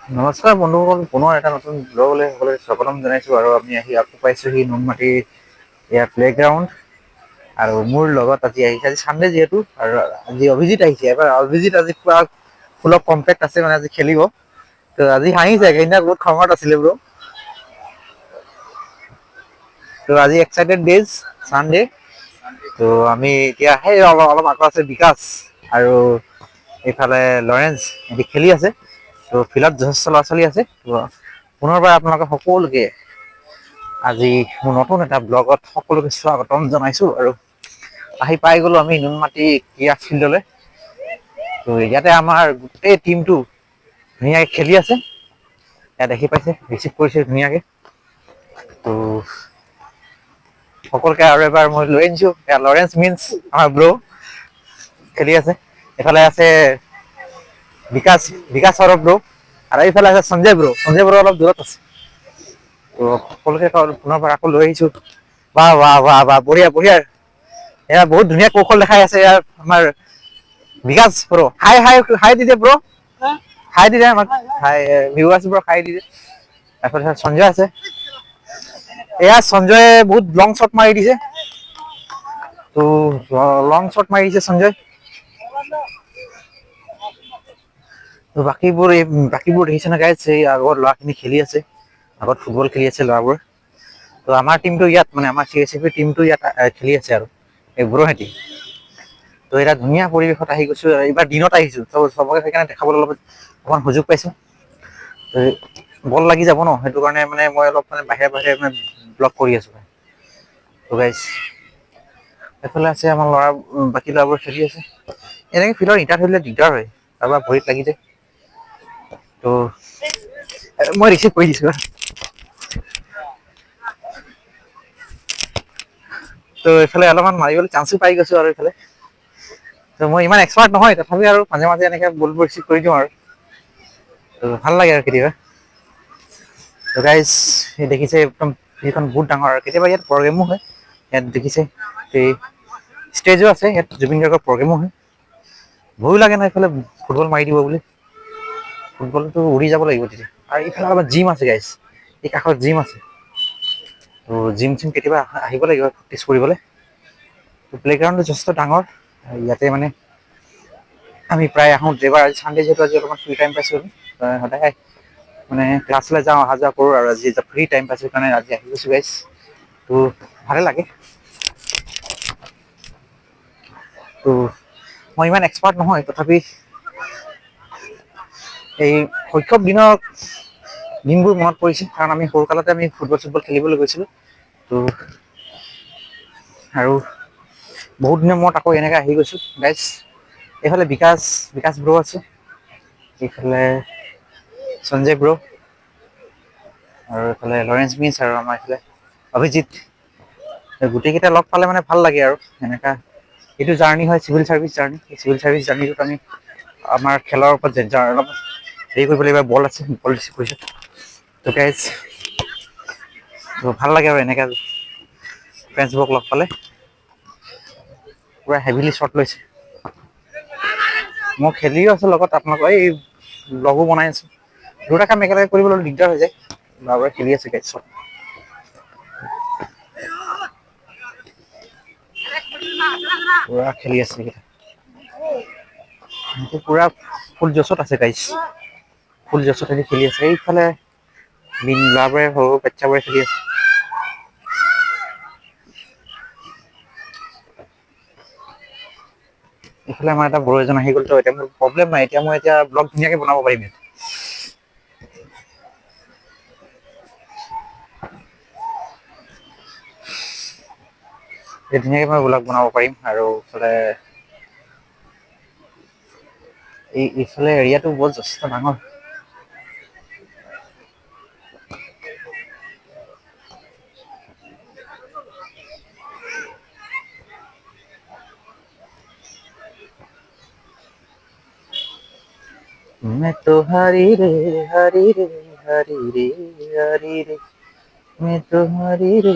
নমস্কাৰ বন্ধুসকল, পুনৰ এটা নতুন ব্লগলৈ সকলোকে স্বাগতম জনাইছোঁ। আৰু আমি আহি আকৌ পাইছোঁহি নুনমাটিৰ ইয়াৰ প্লে'গ্ৰাউণ্ড। আৰু মোৰ লগত আজি আহিছে, আজি ছানডে যিহেতু, আৰু আজি অভিজিত আহিছে। এবাৰ অভিজিত আজি পুৰা ফুল অফ কম্পেক্ট আছে, মানে আজি খেলিব। তো আজি হাঁহিছে, সেইদিনা বহুত খঙত আছিলে ব্ৰ। তো আজি এক্সাইটেড ডেজ, ছানডে। তো আমি এতিয়া সেই অলপ অলপ আগত আছে বিকাশ আৰু এইফালে লৰেন্স, সিহঁতি খেলি আছে। তো ফিল্ডত যথেষ্ট ল'ৰা ছোৱালী আছে। তো পুনৰবাৰ আপোনালোকে সকলোকে আজি মোৰ নতুন এটা ব্লগত সকলোকে স্বাগতম জনাইছোঁ। আৰু আহি পাই গ'লো আমি নুনমাটি ক্ৰীড়া ফিল্ডলৈ। তো ইয়াতে আমাৰ গোটেই টীমটো ধুনীয়াকৈ খেলি আছে। ইয়াত দেখি পাইছে, ৰিচিভ কৰিছে ধুনীয়াকৈ। তো সকলোকে আৰু এবাৰ মই লৈ আনিছোঁ। এয়া লৰেন্স মিন্স আমাৰ ব্ৰ খেলি আছে। এইফালে আছে বিকাশ, বিকাশ সৌৰভ ব্ৰ, আৰু এইফালে আছে সঞ্জয় ব্ৰ। সঞ্জয় ব্ৰ অলপ দূৰত আছে। তো সকলোকে পুনৰবাৰ আকৌ লৈ আহিছো। বাহ বাহ বাহ বাহ, বঢ়িয়া বঢ়িয়া। এয়া বহুত ধুনীয়া কৌশল দেখাই আছে ইয়াৰ আমাৰ বিকাশ ব্ৰ। হাই হাই হাই দি দে ব্ৰ, হাই দি দে আমাক, হাই ভিউৱাৰ্ছ ব্ৰ, হাই দি দে। তাৰপিছত সঞ্জয় আছে। এয়া সঞ্জয়ে বহুত লং শ্বট মাৰি দিছে। তো লং শ্বট মাৰি দিছে সঞ্জয়। তো বাকীবোৰ, এই বাকীবোৰ দেখিছে নে গাইজ? এই আগৰ ল'ৰাখিনি খেলি আছে, আগত ফুটবল খেলি আছে ল'ৰাবোৰ। তো আমাৰ টিমটো ইয়াত, মানে আমাৰ চি এছ এফ টিমটো ইয়াত খেলি আছে আৰু এই ব্ৰহেঁতি। তো এটা ধুনীয়া পৰিৱেশত আহি গৈছো। এইবাৰ দিনত আহিছো, তো চবকে সেইকাৰণে দেখাবলৈ অলপ অকণমান সুযোগ পাইছো। তো বল লাগি যাব ন, সেইটো কাৰণে মানে মই অলপ মানে বাহিৰে বাহিৰে মানে ব্লক কৰি আছো। তো গাইজ, এইফালে আছে আমাৰ ল'ৰা, বাকী ল'ৰাবোৰ খেলি আছে। এনেকে ফিল্ডত ইটা থৈ দিলে দিগদাৰ হয়, কাৰোবাৰ ভৰিত লাগি যায়। তো মই ৰিচিভ কৰি দিছো। তো এইফালে অলপমান মাৰিবলৈ চান্সো পাই গৈছো। আৰু এইফালে তো মই ইমান এক্সপাৰ্ট নহয়, তথাপি আৰু মাজে মাজে এনেকে বলবোৰ ৰিচিভ কৰি দিওঁ আৰু। তো ভাল লাগে আৰু কেতিয়াবা। তো গাইজ, এই দেখিছে একদম ফিল্ডখন বহুত ডাঙৰ, আৰু কেতিয়াবা ইয়াত প্ৰগ্ৰেমো হয়। ইয়াত দেখিছে এই ষ্টেজো আছে, ইয়াত জুবিন গাৰ্গৰ প্ৰগ্ৰেমো হয়। ভয়ো লাগে নহয় এইফালে ফুটবল মাৰি দিব বুলি, ফুটবলটো উৰি যাব লাগিব তেতিয়া। আৰু এইফালে অলপ জিম আছে গাইজ, এই কাষত জিম আছে। তো জিম চিম কেতিয়াবা আহিব লাগিব প্ৰেক্টিচ কৰিবলৈ। তো প্লে'গ্ৰাউণ্ডটো যথেষ্ট ডাঙৰ। ইয়াতে মানে আমি প্ৰায় আহোঁ। দেওবাৰ, আজি ছানডে যিহেতু আজি অলপমান ফ্ৰী টাইম পাইছোঁ। আমি সদায় মানে ক্লাছলৈ যাওঁ, অহা যোৱা কৰোঁ, আৰু আজি ফ্ৰী টাইম পাইছোঁ কাৰণে আজি আহি গৈছোঁ গাইজ। তো ভালে লাগে। তো মই ইমান এক্সপাৰ্ট নহয়, তথাপি এই শৈশৱ দিনৰ দিনবোৰ মনত পৰিছে, কাৰণ আমি সৰুকালতে আমি ফুটবল চুটবল খেলিবলৈ গৈছিলোঁ। তো আৰু বহুত দিনৰ মূৰত আকৌ এনেকৈ আহি গৈছোঁ গাইজ। এইফালে বিকাশ, বিকাশ ব্ৰ আছে, এইফালে সঞ্জয় ব্ৰ, আৰু এইফালে লৰেন্স মিন্স, আৰু আমাৰ এইফালে অভিজিত। গোটেইকেইটা লগ পালে মানে ভাল লাগে। আৰু এনেকা এইটো জাৰ্ণি হয় চিভিল চাৰ্ভিচ জাৰ্ণি। এই চিভিল চাৰ্ভিচ জাৰ্ণিটোত আমি আমাৰ খেলৰ ওপৰত অলপ হেৰি কৰিব লাগিব। বল আছে, বল ৰিচিভ কৰিছোঁ। তো গাইজ, তো ভাল লাগে আৰু এনেকা ফ্ৰেণ্ডছবোৰক লগ পালে। পুৰা হেভিলি শ্বট লৈছে। মই খেলিও আছোঁ লগত আপোনালোকৰ এই ব্লগো বনাই আছোঁ। দুটা কাম একেলগে কৰিবলৈ দিগদাৰ হৈ যায়। ল'ৰাবোৰে খেলি আছে গাইজ, চব পুৰা খেলি আছে এইকেইটা। সিহঁতি পুৰা ফুল জচত আছে গাইজ, ফুল জচত সিহঁতি খেলি আছে। এইফালে বিন ল'ৰাবোৰে, সৰু সৰু বাচ্ছাবোৰে খেলি আছে। এইফালে আমাৰ এটা বড়ো এজন আহি গ'ল। তো এতিয়া মোৰ প্ৰব্লেম নাই, এতিয়া মই এতিয়া ব্লগ ধুনীয়াকৈ বনাব পাৰিম ইয়াত। এতিয়া ধুনীয়াকৈ মই ব্লগ বনাব পাৰিম। আৰু এইফালে এই এইফালে এৰিয়াটো বৰ যথেষ্ট ডাঙৰ। मैं तो हरी रे हरी रे हरी रे हरी रे, मैं तो हरी रे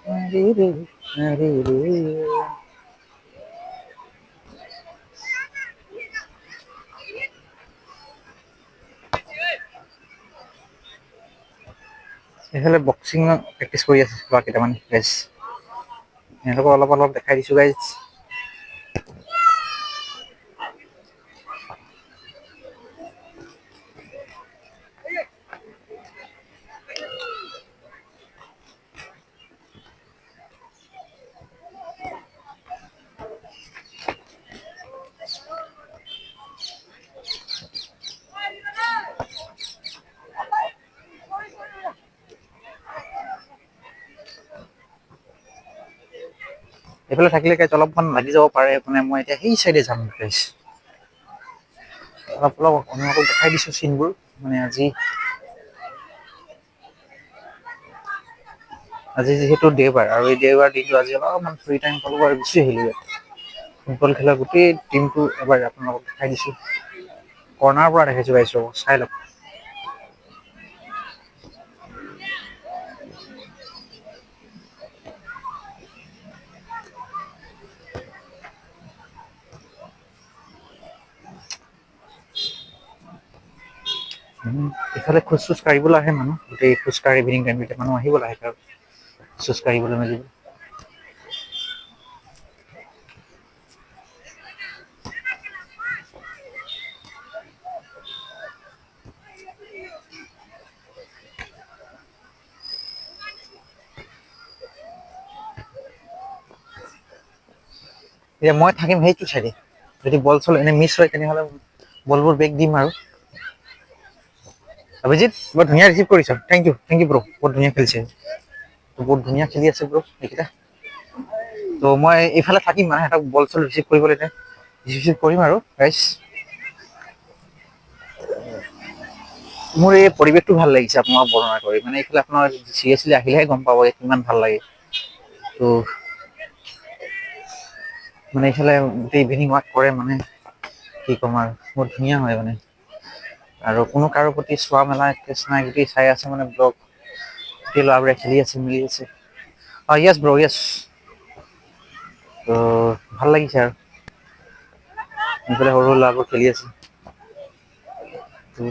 हरी रे हरी रे। এইফালে বক্সিং প্ৰেক্টিচ কৰি আছে ল'ৰা কেইটামান গাইজ। সিহঁতকো অলপ অলপ দেখাই দিছোঁ গাইজ। এইফালে থাকিলে গাইজ অলপমান লাগি যাব পাৰে, মানে মই এতিয়া সেই চাইডে যাম গাইজ। অলপ অলপ আপোনালোকক দেখাই দিছোঁ চিনবোৰ। মানে আজি আজি যিহেতু দেওবাৰ, আৰু এই দেওবাৰ দিনটো আজি অলপমান ফ্ৰী টাইম পালোঁ আৰু গুচি আহিলোঁ ইয়াত। ফুটবল খেলা গোটেই টিমটো এবাৰ আপোনালোকক দেখাই দিছোঁ, কৰ্ণাৰৰ পৰা দেখাইছোঁ গাইজ, ৰ'ব চাই লওক। ইফালে খোজ চোজ কাঢ়িবলৈ আহে মানুহ, গোটেই খোজ কাঢ়ি ইভিনিং টাইম এতিয়া মানুহ আহিব লাহে আৰু খোজ কাঢ়িবলৈ মেলিব। এতিয়া মই থাকিম সেইটো চাইডে, যদি বল চল এনে মিছ হয় তেনেহ'লে বলবোৰ বেক দিম আৰু। অভিজিত, বৰ ধুনীয়া ৰিচিভ কৰিছ, thank you, thank you bro, বহুত ধুনীয়া খেলিছে, বহুত ধুনীয়া খেলি আছে ব্ৰ এইকেইটা। তো মই এইফালে থাকিম, মানে সিহঁতক বল চল ৰিচিভ কৰিবলৈ ৰিচিভ কৰিম আৰু গাইজ। মোৰ এই পৰিৱেশটো ভাল লাগিছে আপোনাক বৰ্ণনা কৰি, মানে এইফালে আপোনাৰ চিৰিয়াছলি আহিলেহে গম পাব কিমান ভাল লাগে। তো মানে এইফালে গোটেই ইভিনিং ৱাক কৰে, মানে কি ক'ম আৰু, বহুত ধুনীয়া হয় মানে। আৰু কোনো কাৰো প্ৰতি চোৱা মেলা কেছ নাই, গোটেই চাই আছে মানে ব্লগ, গোটেই ল'ৰাবোৰে খেলি আছে মিলি আছে। অঁ য়েছ ব্ৰ য়েছ। তো ভাল লাগিছে আৰু এইফালে সৰু সৰু ল'ৰাবোৰ খেলি আছে। তো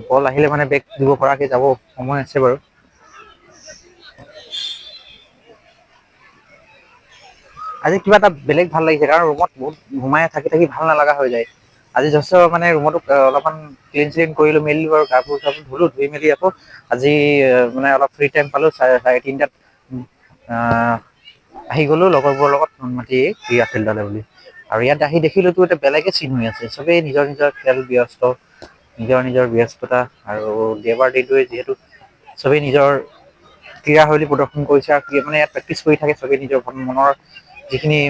বল আহিলে মানে বেক দিব পৰাকৈ যাব সময় আছে বাৰু। আজি কিবা এটা বেলেগ ভাল লাগিছে, কাৰণ ৰুমত বহুত সোমাই থাকি থাকি ভাল নালাগা হৈ যায়। আজি যথেষ্ট মানে ৰুমতো অলপমান ক্লিন চিলিন কৰিলোঁ মেলিলোঁ আৰু কাপোৰ চাপোৰ ধুলোঁ, ধুই মেলি আকৌ আজি মানে অলপ ফ্ৰী টাইম পালোঁ, 3:30ত আহি গ'লোঁ লগৰবোৰৰ লগত নুনমাটি ক্ৰীড়া ফিল্ডলৈ বুলি। আৰু ইয়াত আহি দেখিলোঁতো এটা বেলেগে চিন হৈ আছে, চবেই নিজৰ নিজৰ খেল ব্যস্ত, নিজৰ নিজৰ ব্যস্ততা। আৰু দেওবাৰ দিনটোৱে যিহেতু চবেই নিজৰ ক্ৰীড়া শৈলী প্ৰদৰ্শন কৰিছে আৰু মানে ইয়াত প্ৰেক্টিচ কৰি থাকে চবেই নিজৰ মনৰ যিখিনি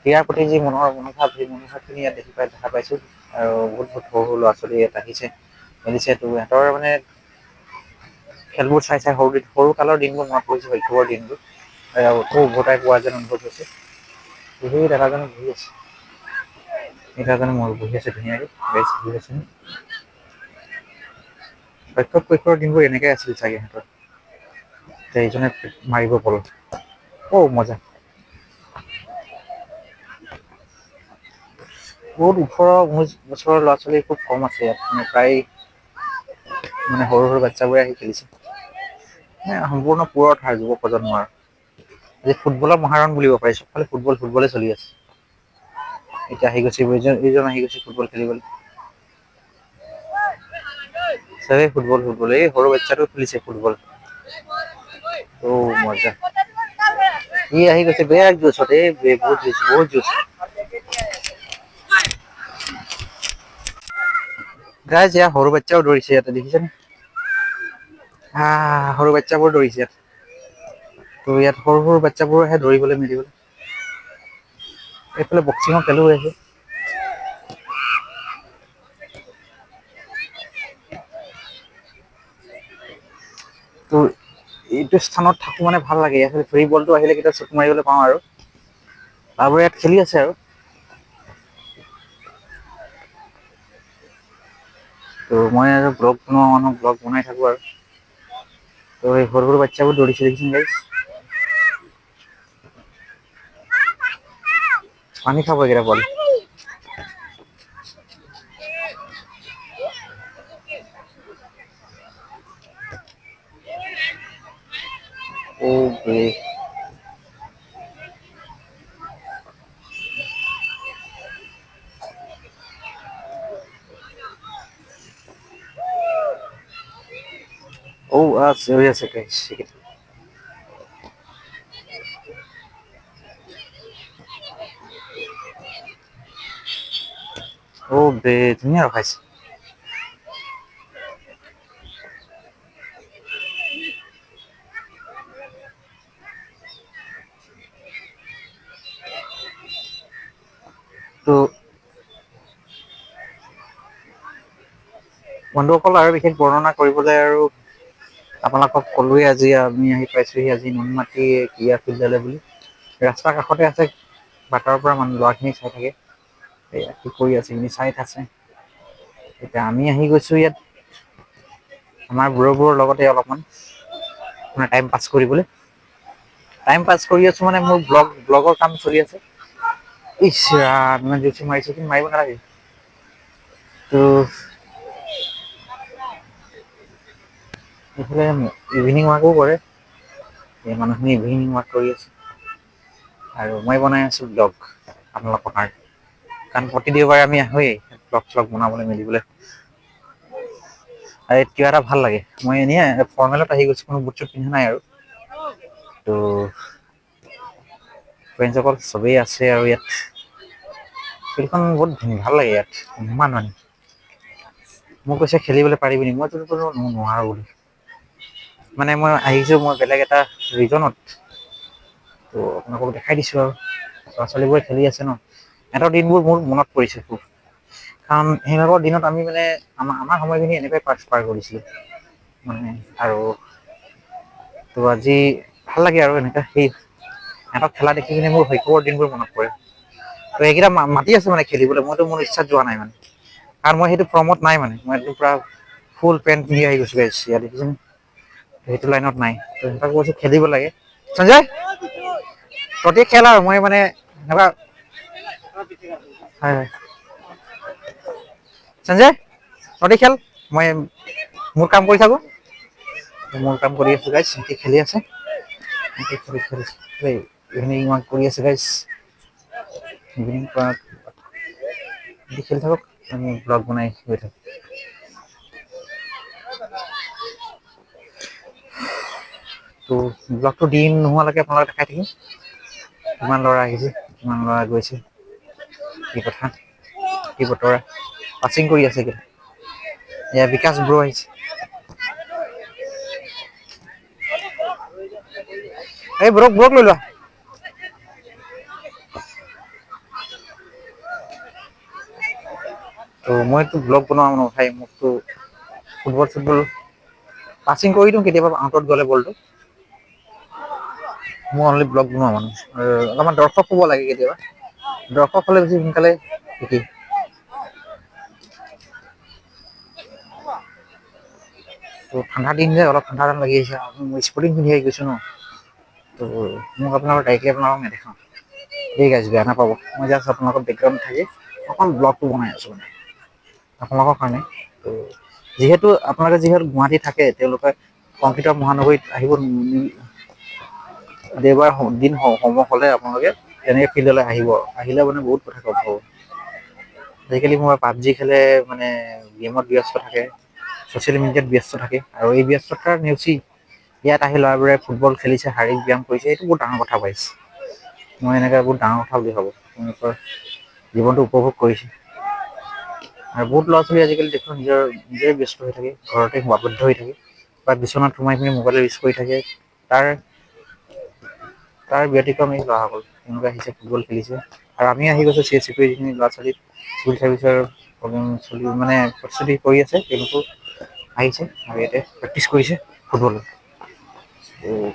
ক্ৰীড়াৰ প্ৰতি যি মনৰ মনোভাৱ, সেই মনোভাৱখিনি ইয়াত দেখা পাইছোঁ। আৰু বহুত বহুত সৰু সৰু ল'ৰা ছোৱালী ইয়াত আহিছে মেলিছে। তো সিহঁতৰ মানে খেলবোৰ চাই চাই সৰু কালৰ দিনবোৰ মনত পৰিছে, শৈশৱৰ দিনবোৰ আকৌ উভতাই পোৱা যেন অনুভৱ হৈছে। সেই দাদাজনে বহি আছে, এই দাদাজনে মোৰ বহি আছে ধুনীয়াকৈ, বেছ বহি আছে। শৈশৱ কৈশোৰৰ দিনবোৰ এনেকৈ আছিল চাগে সিহঁতৰ। এতিয়া এইজনে মাৰিব বল, অ' মজা। বহুত 18-19 বছৰৰ ল'ৰা ছোৱালী খুব কম আছে ইয়াত, মানে প্ৰায় মানে সৰু সৰু বাচ্ছাবোৰে আহি খেলিছে। মানে সম্পূৰ্ণ পুৰঠ আৰু যুৱ প্ৰজন্মৰ। আজি ফুটবলৰ মহাৰণ বুলিব পাৰি, চবফালে ফুটবল ফুটবলে চলি আছে। এতিয়া আহি গৈছে এইজন আহি গৈছে ফুটবল খেলিবলৈ, চবেই ফুটবল ফুটবল। এই সৰু বাচ্ছাটো খেলিছে ফুটবল, অ' মজা। ই আহি গৈছে বেয়া জোচত, এই বহুত জোচ, বহুত জোচ। গাইজ ইয়াৰ সৰু বাচ্ছাও দৌৰিছে ইয়াতে, দেখিছেনে? সৰু বাচ্ছাবোৰ দৌৰিছে ইয়াত। তো ইয়াত সৰু সৰু বাচ্ছাবোৰহে দৌৰিবলৈ মেলিবলৈ। এইফালে বক্সিঙৰ খেলো হৈ আছে। তো এইটো স্থানত থাকোঁ মানে ভাল লাগে, ইয়াত ফ্ৰী বলটো আহিলে কেতিয়াবা চকু মাৰিবলৈ পাওঁ আৰু। তাৰপৰা ইয়াত খেলি আছে আৰু। তো মই আৰু ব্লগ বনোৱা মানুহ, ব্লগ বনাই থাকোঁ আৰু। তো এই সৰু সৰু বাচ্ছাবোৰ দৌৰিছে, দেখিছেনে গাইজ? পানী খাব এইকেইটা পোৱালি। অ' বে। অ' চিঞৰি আছে গাইছ। অ' বে, ধুনীয়া ৰখাইছে। তো বন্ধুসকল, আৰু বিশেষ বৰ্ণনা কৰিবলৈ আৰু আপোনালোকক ক'লোৱে, আজি আমি আহি পাইছোঁহি আজি নুনমাটি ক্ৰীড়া ফিল্ডলৈ বুলি। ৰাস্তাৰ কাষতে আছে, বাটৰ পৰা মানুহ ল'ৰাখিনি চাই থাকে, এয়া কি কৰি আছে সেইখিনি চাই আছে। এতিয়া আমি আহি গৈছোঁ ইয়াত আমাৰ বুঢ়াবোৰৰ লগতে অলপমান মানে টাইম পাছ কৰিবলৈ। টাইম পাছ কৰি আছোঁ মানে মোৰ ব্লগৰ কাম চলি আছে। ইছ ৰাম, ইমান জোৰছে মাৰিছে, কিন্তু মাৰিব নালাগে। তো এইফালে ইভিনিং ৱাকো কৰে, এই মানুহখিনি ইভিনিং ৱাক কৰি আছে আৰু মই বনাই আছোঁ ব্লগ আপোনালোকৰ কাৰণে। কাৰণ প্ৰতি দেওবাৰে আমি আহোঁৱেই ব্লগ শ্লগ বনাবলৈ মেলিবলৈ। আৰু কিবা এটা ভাল লাগে। মই এনেই ফৰ্মেলত আহি গৈছোঁ, কোনো বুট চুট পিন্ধা নাই আৰু। তো ফ্ৰেণ্ডসকল চবেই আছে আৰু ইয়াত ফিল্ডখন বহুত ভাল লাগে ইয়াত ইমান মানে। মোক কৈছে খেলিবলৈ পাৰিবি নি, মইতো ক'লো নোৱাৰোঁ বুলি। মানে মই আহিছোঁ মই বেলেগ এটা ৰিজনত, তো আপোনালোকক দেখাই দিছোঁ আৰু। ল'ৰা ছোৱালীবোৰে খেলি আছে ন, সিহঁতৰ দিনবোৰ মোৰ মনত পৰিছে খুব। কাৰণ সেইবিলাকৰ দিনত আমি মানে আমাৰ সময়খিনি এনেকুৱাই পাৰ কৰিছিলোঁ মানে। আৰু তো আজি ভাল লাগে আৰু এনেকুৱা সেই সিহঁতক খেলা দেখি পিনে মোৰ শৈশৱৰ দিনবোৰ মনত পৰে। তো সেইকেইটা মাতি আছে মানে খেলিবলৈ, মইতো মোৰ ইচ্ছাত যোৱা নাই মানে, কাৰণ মই সেইটো ফৰ্মত নাই মানে। মই একদম পূৰা ফুল পেণ্ট পিন্ধি আহি গৈছোঁ গাইছ, ইয়াত দেখিছেনে, সেইটো লাইনত নাই। তো সিহঁতক কৈছোঁ খেলিব লাগে। সঞ্জয় তহঁতি খেল আৰু মই মানে এনেকুৱা। হয় হয় সঞ্জয়, তহঁতি খেল, মই মোৰ কাম কৰি থাকোঁ। মোৰ কাম কৰি আছোঁ গাইছ, সিহঁতি খেলি আছে, সিহঁতি খেলি খেলি ইভিনিং ৱাক কৰি আছে গাইছ। ইভিনিং ৱাক সিহঁতি খেলি থাকক, আমি ব্লগ বনাই গৈ থাকোঁ। তো ব্লগটো দিন নোহোৱালৈকে আপোনালোকে দেখাই থাকিম, কিমান ল'ৰা আহিছে, কিমান ল'ৰা গৈছে, কি কথা কি বতৰা। পাছিং কৰি আছে কিন্তু। এয়া বিকাশ ব্ৰ আহিছে। এই ব্ৰক ব্ৰক লৈ লোৱা। তো মইতো ব্লগ বনোৱা মানুহ ভাই, মোকতো ফুটবল চুটবল পাছিং কৰি দিওঁ কেতিয়াবা আউটত গ'লে বলটো। মই অনলি ব্লগ বনোৱা মানুহ, আৰু অলপমান দৰ্শক হ'ব লাগে কেতিয়াবা, দৰ্শক হ'লে বেছি সোনকালে শিকি। তো ঠাণ্ডা দিন যে অলপ ঠাণ্ডা ঠাণ্ডা লাগি আছে, মই স্পৰ্টিং পিন্ধি আহি গৈছোঁ ন, তো মোক আপোনালোকৰ ডাইৰেক্টলি আপোনালোকক নেদেখাওঁ দেই গাইজ, বেয়া নাপাব। মই জাষ্ট আপোনালোকৰ বেকগ্ৰাউণ্ড থাকি অকণ ব্লগটো বনাই আছোঁ মানে আপোনালোকৰ কাৰণে। তো যিহেতু আপোনালোকে যিহেতু গুৱাহাটী থাকে, তেওঁলোকে কংক্ৰিটৰ মহানগৰীত আহিব দেওবাৰ দিন সময় হ'লে আপোনালোকে তেনেকৈ ফিল্ডলৈ আহিব, আহিলে মানে বহুত কথা গম পাব। আজিকালি মই পাবজি খেলে মানে গেমত ব্যস্ত থাকে, ছ'চিয়েল মিডিয়াত ব্যস্ত থাকে, আৰু এই ব্যস্ততাৰ নেওচি ইয়াত আহি ল'ৰাবোৰে ফুটবল খেলিছে, শাৰীৰিক ব্যায়াম কৰিছে, এইটো বহুত ডাঙৰ কথা পাইছে। মই এনেকৈ বহুত ডাঙৰ কথা বুলি ভাবোঁ, তেওঁলোকৰ জীৱনটো উপভোগ কৰিছে। আৰু বহুত ল'ৰা ছোৱালী আজিকালি দেখোঁ নিজে ব্যস্ত হৈ থাকে, ঘৰতে আবদ্ধ হৈ থাকে বা বিচনাত সোমাই পিনি মোবাইল ইউজ কৰি থাকে। তাৰ ব্যতিক্ৰম এই ল'ৰাসকল, তেওঁলোকে আহিছে ফুটবল খেলিছে। আৰু আমি আহি গৈছোঁ চি এছ চি পি যিখিনি ল'ৰা ছোৱালী চিভিল চাৰ্ভিচৰ প্ৰগ্ৰেম চলি মানে প্ৰস্তুতি কৰি আছে, তেওঁলোকো আহিছে আৰু ইয়াতে প্ৰেক্টিচ কৰিছে ফুটবলৰ।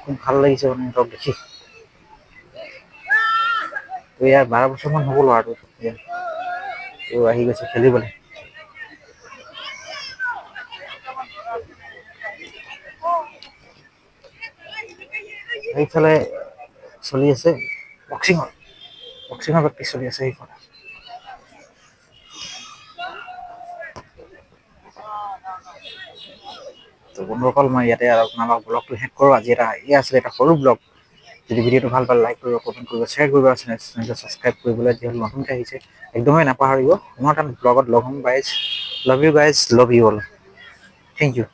খুব ভাল লাগিছে মানে সিহঁতক দেখি। তো ইয়াৰ 12 বছৰমান হ'ব ল'ৰাটো, এতিয়া তো আহি গৈছে খেলিবলৈ। সেইফালে চলি আছে বক্সিঙৰ প্ৰেক্টিচ চলি আছে সেইফালে। তো বন্ধুসকল, মই ইয়াতে আৰু আপোনালোকৰ ব্লগটো শেষ কৰোঁ। আজি এটা এই আছিলে এটা সৰু ব্লগ। যদি ভিডিঅ'টো ভাল পালে, লাইক কৰিব, কমেণ্ট কৰিব, শ্বেয়াৰ কৰিব আৰু চেনেলটো ছাবস্ক্ৰাইব কৰিবলৈ, যিহেতু নতুনকৈ আহিছে, একদমেই নাপাহৰিব। পুনৰ এটা ব্লগত লগ হ'ম। Guys, love you guys, love you all, thank you.